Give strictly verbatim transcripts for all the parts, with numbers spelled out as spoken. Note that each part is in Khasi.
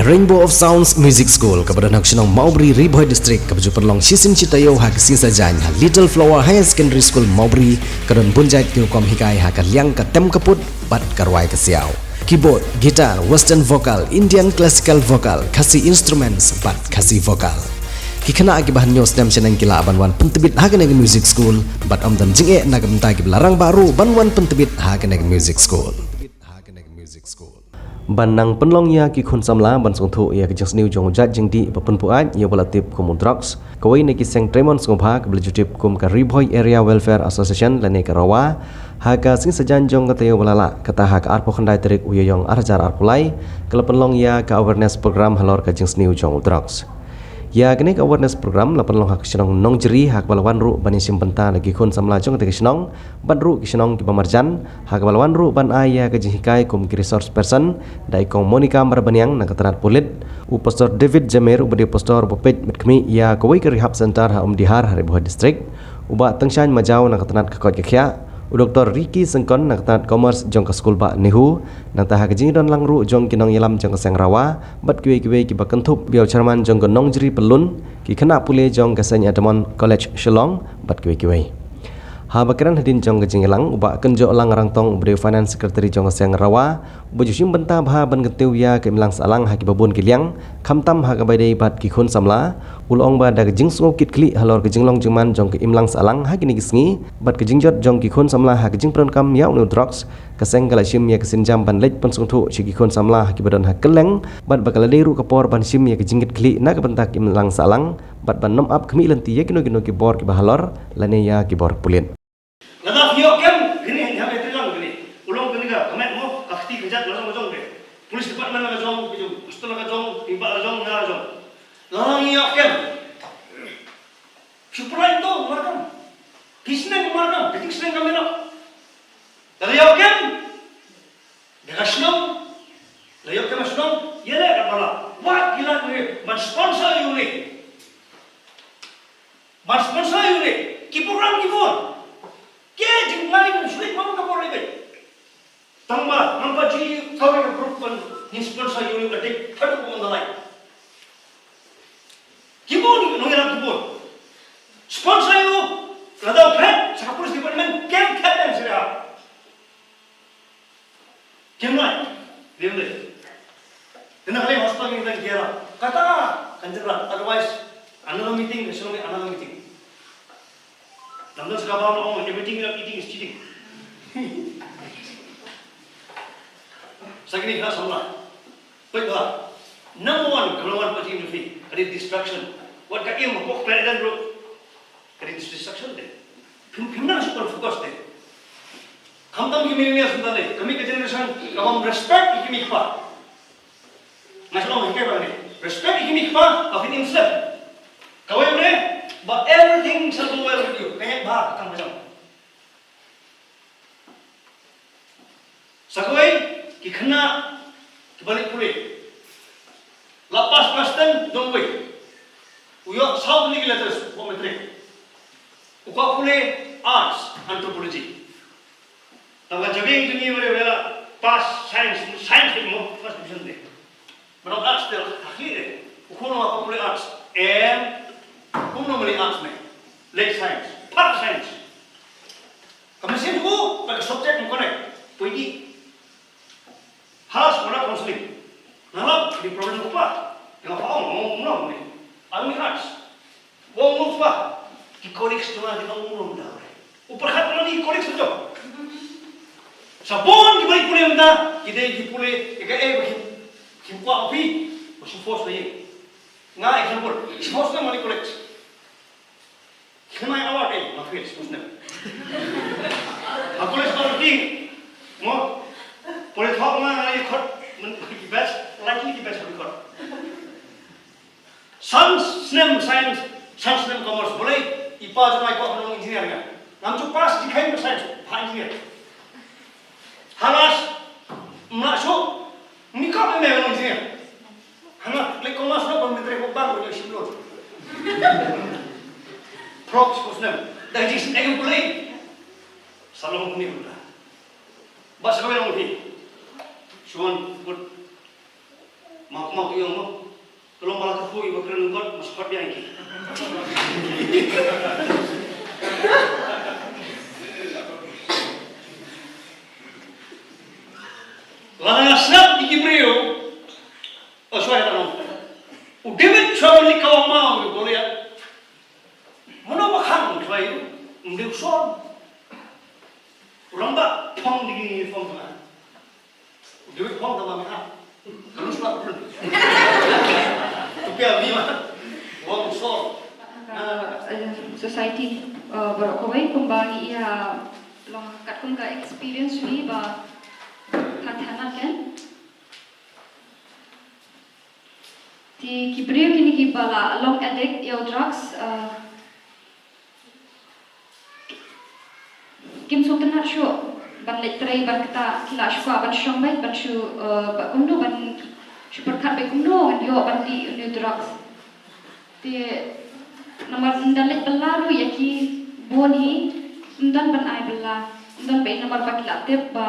Rainbow of Sounds Music School, kaba don ha ka shnong Mawbri, Ri Bhoi District, kaba ju pynlong shisien shi taïew ha ka sngi Saitjaiñ ha Little Flower Higher Secondary School Mawbri, ka don bun jait ki rukom hikai ha ka liang ka tem ka put bad ka rwai ka siaw. Keyboard, guitar, western vocal, Indian classical vocal, Khasi instruments bad Khasi vocal. Ki khynnah kiba hynñiew snem shaneng ki lah ban wan pyntbit ha kane ka music school bad ym don jingeh na ka bynta kiba la rangbah ruh ban wan pyntbit ha kane ka music school. Ban nang pynlong ïa ki khun samla ban sngewthuh ïa ka jingsniew jong u jait jingdih ba pynbuaid ïa uba la tip kum u drugs, kawei na ki seng treimon sngewbha kaba la ju tip kum ka Ri Bhoi Area Welfare Association lane ka RAWA, ha ka sngi Saitjaiñ jong ka taïew ba la lah, kata ha ka arphew khyndai tarik u Ïaïong ar hajar arphew lai, ka la pynlong ïa ka awareness program halor ka jingsniew jong u drugs. Ïa kane ka awareness program la pynlong ha ka shnong Nongjri, ha kaba la wan ruh ban ïashim bynta da ki khun samla jong kata ka shnong bad ruh ki shnong kiba marjan, ha kaba la wan ruh ban ai ïa ka jinghikai kum ki resource person da i Kong Monica Marbaniang na ka tnat pulit, u Pastor David Jamer uba dei u pastor uba peit met khmih ïa kawei ka rehab center ha Umdihar ha Ri Bhoi District, u Bah Tangshain Majaw na ka tnat ka koit ka khiah, u Doktor Ricky Syngkon na ka tnat commerce jong ka skul bah NEHU, nangta ha ka jingdon lang ruh jong ki nongïalam jong ka seng RAWA bad kiwei kiwei kiba kynthup ïa u chairman jong ka Nongjri Pyllun, ki khynnah pule jong ka Saint Edmund College Shillong bad kiwei kiwei. Haba kren hadien jong ka jingïalang, u Bah Kynjohlang Rangtong uba dei u finance secretary jong ka seng RAWA, uba ju shim bynta bha ban kyntiew ïa ka imlang sahlang ha kiba bun ki liang, khamtam ha kaba ïadei bad ki khun samla, u la ong ba da ka jingsngew kit khlieh halor ka jinglong jingman jong ka imlang sahlang ha kine ki sngi bad ka jingjot jong ki khun samla ha ka jingpyndonkam ïa une u drugs, ka seng ka la shim ïa ka sienjam ban leit pynsngewthuh sha ki khun samla ha kiba don ha kylleng bad ba ka la dei ruh ka por ban shim ïa ka jingkit khlieh na ka bynta ka imlang sahlang bad ban nym ap khmih lynti ïa kino kino ki bor kiba halor lane ïa ki bor pulit. Lada phi ïoh kem, kine hi hap ïa tyrlang kine. U long kane ka, ka met mo, ka kti ka jat, la jong, la jong de. Police department la jong, ka jong, hospital la jong, i ba la jong, nga la jong. Lada ngi ïoh kem. Phi pynlait to, markam. Phi sneng markam, phi sneng ka melok. Lada ïoh kem. Da ka shnong, la ïoh kem shnong, ïa le ka bala. Wat ki lad ne, ban sponsor ïa une. Ban sponsor ïa une, ki program ki bun. Ke jingmane ban shuit mam ka bor lebe. Tang ba, nang ba ji kawei ka group ban ngin sponsor ïa une ka dik, padu ko on the line. Ki bun, nong ïa ki bun. Sponsor ïa u, la dau phet, sa ka police department, kem phet dan sira. Kim lai, lim lai. Tena kali hospital ni tang kiara. Kata, kan jera, otherwise, another meeting, there should be another meeting. Namdan suka bawa orang, everything without eating is cheating. Sakini kena samla. Baik ba. Number one, kalau wan pati ini, ada distraction. Wat ka im, kok pelajaran bro. Ka dei distraction te. Phim, phim nang shu focus te. Khamtam ki millennials mynta te. Ka mih ka generation ka bym respect ïa ki mei kpa. Nga shu ong hi kaba ne. Respect ïa ki mei kpa, ka phin im slem. Kawei ne, ba everything shall go well with you. Ka ïa ba, ka kam ka jam. Sa kawei, ki khynnah kiba leit pule. La pass class ten, dong wei. U ïoh saw tylli ki letters, u kwah matric. U kwah pule arts, anthropology. Tang ka jabieng jong ngi, wei, wei la pass science, science mo, first division te. Ba dang arts te, ha khlieh de. U khun u la pule arts. Em, kumno ma lei arts ne? Lei science. Phah science. Ka mynsiem jong u, ba ka subject mo connect. Poi dih. Has, kona counseling. Nga lap, dei problem ko pa. Nga pa ong, ong, ong, ong, ne. Ang ni arts. Ong, ong, pa. Ki colleagues jong nga, ki ong, ong, ong, da, ne. U pyrkhat ma ni colleagues jong. Sa bun ki ba ïa pule mynta, ki dei ki pule, ïa kaei ba ki, ki kwah phi, ba shu force na ïing. Nga example, shu force na ma ni colleagues. Ki khlem ai award, eh, ma fail, shu force na. Ma college ba ki, mo, pule thok ma, nga ïa khot, man, ki best, likely ki best, ki khot. San snem science, san snem commerce, balei i pa jong nga i kwah ban long engineer nga. Ngam ju pass jingkheiñ science, pha engineer. Halas, mla shu, mi kwah ban long engineer. Hana, leh commerce na ban mentre ko bang ko shim loan. Prop ko snem. Da jingsneng ko lei. Sa long ni ko da. Ba sa ko long ni. Shuan put Map map ïong mo. Ka long ba la ka pui ba kren kot mas kot biang ki. La nga snap ïa ki briew. Oh, sorry, no. U David Chong ni ka ong mau ïa Goliath. Mano ba khang trai u? Mdew son. Urang ba phong di phong tengah. Dewit phong tengah meh. Kalau sebab pun. Tapi abi mah. Wong son. Ah, eh, society, eh, baroh kawei kumba ngi ïa long katkum ka experience ngi ba hat hanat kan. Te ki briew kine kiba la long addict ïa u drugs, eh, kim sngewtynnat shuh ban leit trei ban kata, ki la shu kwah ban shong beit ban shu, eh, ba kumno ban shu pyrkhat beit kumno ngan ïoh ban dih une u drugs. Te namar ynda leit bylla ruh ïa ki bun hi, ym don ban ai bylla, ym don ba namar ba ki la tip ba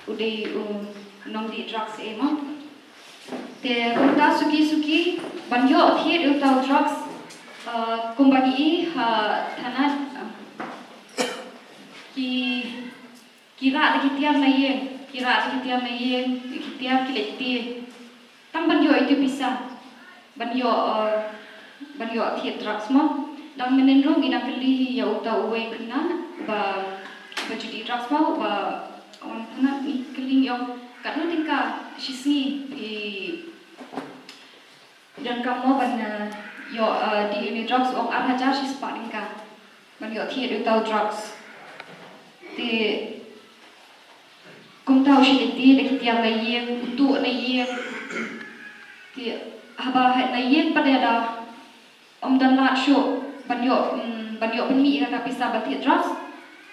u dei u nongdih drugs ei mo. Te kumta suki suki ban ïoh thied ïa uta u drugs, ah, kumba ngi i ha thanat, ah, ki, ki rah da ki tiar na ïing, ki rah da ki tiar na ïing, ki tiar ki leit tie. Tang ban ïoh ïa ki pisa ban ïoh, ah, ban ïoh thied drugs mo. Dang mynnin ruh ngi dang kylli ïa uta uwei u khynnah ba, ba ju dih drugs mo, ba wan khynnah ngi kylli ngi ong katno tyngka shisngi phi Phi donkam mo ban, eh, ïoh, eh, dih ïa une u drugs, u ong ar hajar shispah tyngka ban ïoh thied ïa uta u drugs. Te kumta u shim lynti da ki tiar na ïing, u tuh na ïing. Te haba heh na ïing pat de da ym don lad shuh ban ïoh, mm, ban ïoh pynmih ïa kata ka pisa ban thied drugs.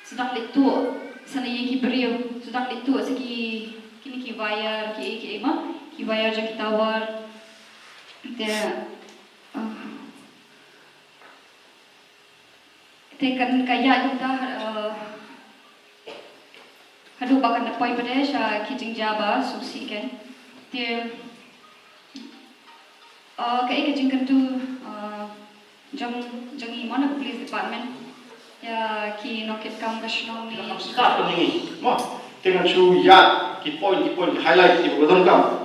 Sdang leit tuh sa na ïing ki briew, sdang leit tuh sa ki, kine ki wire, ki ei ki ei ma, ki wire jong ki tower. Te, ah, te kan ka ïaid kumta, ah, haduh ba kan da poi pat de sha ki jingjia ba sngewsih kan. Te, ah, kaei ka jingkyntu, ah, jong, jong ngi mo na ka police department ïa ki nongkitkam ka shnong ne. Kam start ka ngi mo. Te ngan shu ïa ki point, ki point, ki highlight kiba donkam.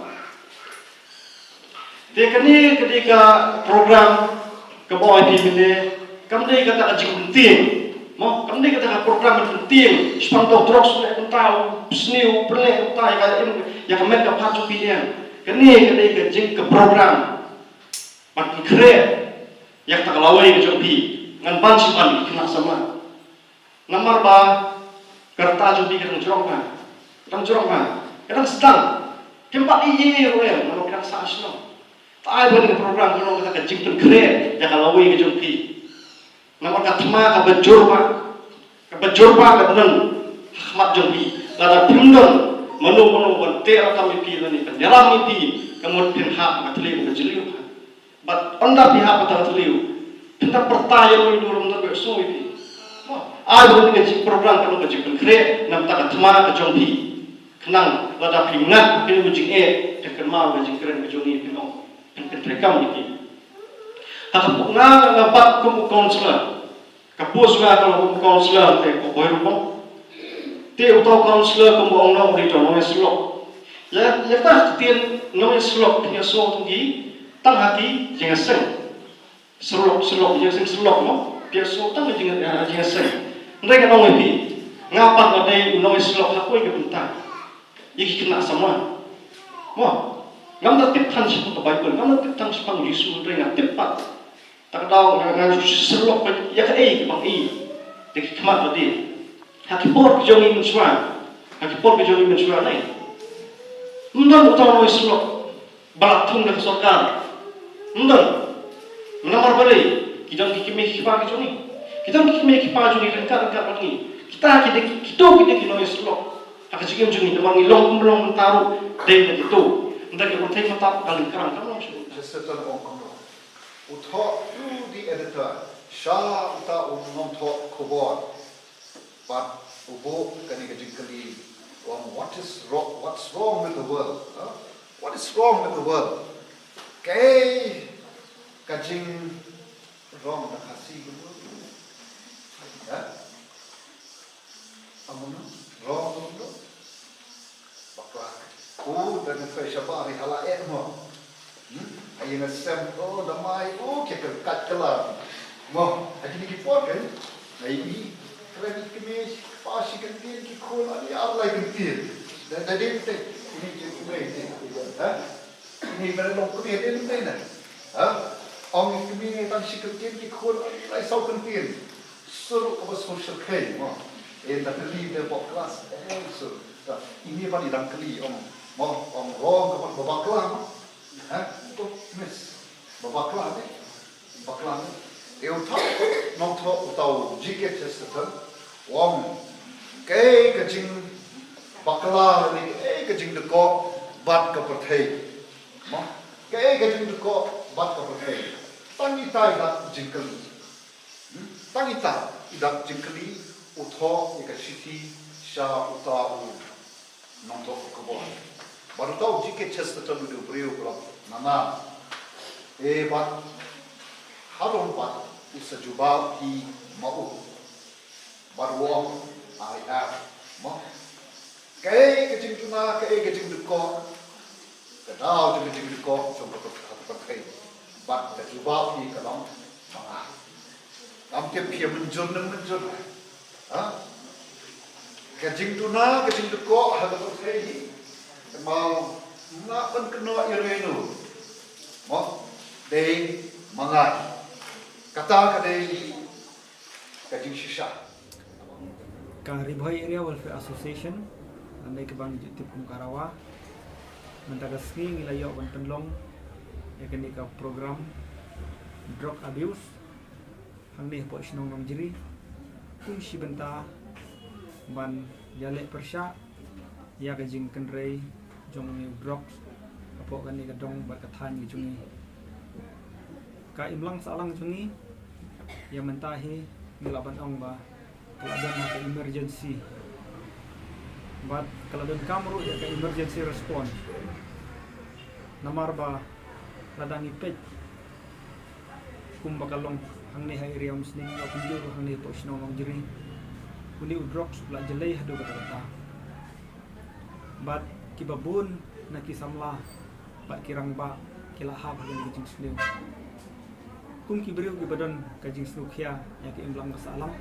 Te kane ka dei ka program kaba ong ïa phi mynne, kam dei kata ka jingpyntieng. Mo, kam dei kata ka program ban pyntieng shaphang uta u drugs, u leh kumta, u sniew, u pynleh kumta ïa ka, ïa ka met ka phad jong phi, ïa. Kane ka dei ka jing ka program ban pynkhreh ïa kata ka lawei ka jong phi, ngan ban shu ban ki khynnah samla. Namar ba ka rta jong phi ka dang jrong bha, ka dang jrong bha, ka dang sdang. Kim pat ïohi ruh em, namar ka dang sah shnong. Te ai ba kane ka program ka long kata ka jingpynkhreh ïa ka lawei ka jong phi. Namar ka thma kaba jur bha, kaba jur bha ka don ha khmat jong phi. Lada phim don mano mano ban teh rakam ïa phi lane ban ïalam ïa phi, ka mut phin hap ha ka thylliej kaba jylliew bha. Bad ynda phi hap ha kata ka thylliej, phin da pyrta ïa lade ruh ym don ba sngew ïa phi. Mo, ai ba kane ka jingprogram ka long ka jingpynkhreh na bynta ka thma ka jong phi. Khnang lada phi ngat ha kane ka jingeh, phin kynmaw ka jingkren ka jong ngi, phin ong, phin, phin treikam ïa ki. Ha ka pyrthei nga, nga bat kum u counselor. Ka post nga ka long kum u counselor te ko boi rukom. Te uta u counselor kumba ong nong, u dei uta u nongïasyllok. Ïa, ïa kata ka ktien nongïasyllok phin ïasngew tang ki, tang ha ki jingïaseng. Syllok, syllok, jingïaseng syllok mo. Phi ïasngew tang ki jing, eh, jingïaseng. Hynrei ngan ong ïa phi, nga pat nga dei u nongïasyllok ha kawei ka bynta. Ïa ki khynnah samla. Mo. Ngam da tip than shaphang ka Baibl, ngam da tip than shaphang u Jisu, hynrei nga tip pat. Te ka daw nga, nga shu sylloh beit ïa kaei kaba ngi i da ki khmat lade. Ha ki por ki jong ngi mynshuwa, ha ki por ki jong ngi mynshuwa ne, ym don uta u nongïasyllok ba la thung da ka sorkar. Ym don. Namar balei? Ki don ki kmie ki kpa ki jong ngi. Ki don ki kmie ki kpa jong ngi ryngkat ryngkat bad ngi. Kita ki dei, kito ki dei ki nongïasyllok ha ka jingim jong ngi, namar ngi long kum long mynta ruh dei na kito. Ynda ki pyrthei mynta ka lyngkrang, kam long shuh. Just a turn on. U thoh to the editor, sha uta u nongthoh khubor. Bad u buh kane ka jingkylli, u ong, what is wrong, what's wrong with the world? Huh? What is wrong with the world? Kaei ka jingrong da ka Khasi ka world? Ha? Amon rong do. Bakla. Oh, da ka fai shaba ri hala eh mo. Hmm? Ai na sem oh da mai oh ke ka kat kala. Mo, ai ni ki por kan. Ai ni kren ki me pa shi kan tin ki khun ani ar lai kan tin. Da da din te. Ini ki me te. Ha? Ini ba long kmie te te na. Ha? Ong kmie tang shi kyntien ki khun lai saw kyntien. Suru ka ba social kei mo. E da kali de bok klas. Eh, suru. Ini ba ni dang kali ong. Mo, ong rong ka ba bakla mo. Ha? Ko miss. Ba bakla de. Bakla ne. E uta, nongthoh uta u G K Chesterton u ong, kaei ka jingbakla ne, kaei ka jingdkoh bad ka pyrthei. Mo, kaei ka jingdkoh bad ka pyrthei. Tang ita i dak jingkylli. Hmm? Tang ita i dak jingkylli, u thoh ïa ka shithi sha uta u nongthoh khubor. Bad uta u G K Chesterton u dei u briew u la namar. E bad harum bad u sa jubab hi ma u. Bad u ong, I am. Mo. Kaei ka jingduna, kaei ka jingdkoh. Ka daw jong ka jingdkoh jong ka pyrthei. Bad ka jubab hi ka long ma nga. Kam tip phi mynjur ne mynjur. Ha? Ka jingduna, ka jingdkoh ha ka pyrthei hi. Ka mut nga ban kynnoh ïa u. Mo, dei ma nga. Kata ka dei ka jingshisha. Ka Ri Bhoi Area Welfare Association, lane kaba ngi ju tip kum ka RAWA. Mynta ka sngi ngi la ïoh ban pynlong ïa kane ka program drug abuse hangne hapoh shnong Nongjri, kum shi bynta ban ïaleh pyrshah ïa ka jingkynrei jong une u drugs hapoh kane ka dong bad ka thaiñ ka jong ngi. Ka imlang sahlang jong ngi ïa mynta hi ngi lah ban ong ba ka la don ha ka emergency bad ka la donkam ruh ïa ka emergency response. Namar ba lada ngi peit kumba ka long hangne ha area Umsning, la kumjuh ruh hangne hapoh shnong Nongjri, une u drugs u la jlei haduh katta katta. Bad kiba bun na ki samla bad ki rangbah ki la hap ha kane ka jingsniew. Kum ki briew kiba don ka jingsngewkhia ïa ka imlang ka sahlang,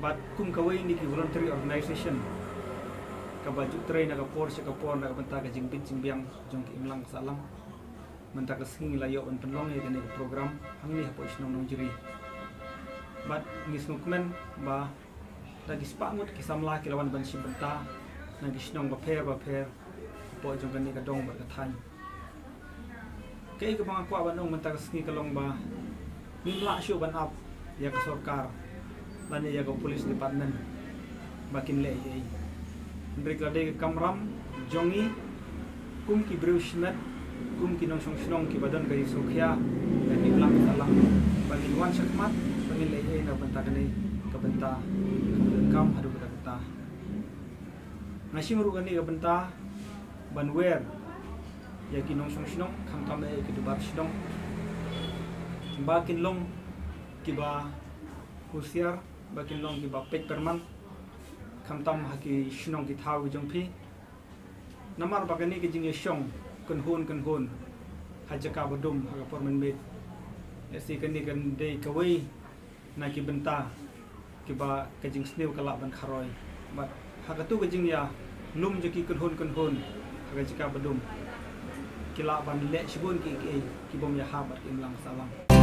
bad kum kawei na ki voluntary organization kaba ju trei na ka por sha ka por na ka bynta ka jingbit jingbiang jong ka imlang ka sahlang, mynta ka sngi ngi la ïoh ban pynlong ïa kane ka program hangne hapoh shnong Nongjri. Bad ngi sngewkmen ba da ki spah ngut ki samla ki la wan ban shim bynta na ki shnong bapher bapher hapoh jong kane ka dong bad ka thaiñ. Kaei kaba nga kwah ban ong mynta ka sngi ka long ba ngim lah shuh ban ap ïa ka sorkar lane ïa ka police department ba kin leh ei ei. Hynrei ka la dei ka kamram jong ngi kum ki briew shimet, kum ki nongshong shnong kiba don ka jingsngewkhia ïa ka imlang ka sahlang, ba ngin wan shakhmat, ba ngin leh ei ei na ka bynta kane ka bynta kaba donkam haduh katta katta. Nga shim ruh kane ka bynta ban wer ïa ki nongshong shnong, khamtam eh ki durbar shnong, ba kin long kiba husiar, ba kin long kiba peit pyrman, khamtam ha ki shnong ki thaw ki jong phi. Namar ba kane ka jingïashong kynhun kynhun ha jaka ba dum ha ka por mynmiet, lehse kane kan dei kawei na ki bynta kiba ka jingsniew ka lah ban kharoi. Bad ha katu ka jingïalum jong ki kynhun kynhun ha ka jaka ba dum, ki lah ban leh shibun kiei kiei ki bym ïahap bad ka imlang ka sahlang.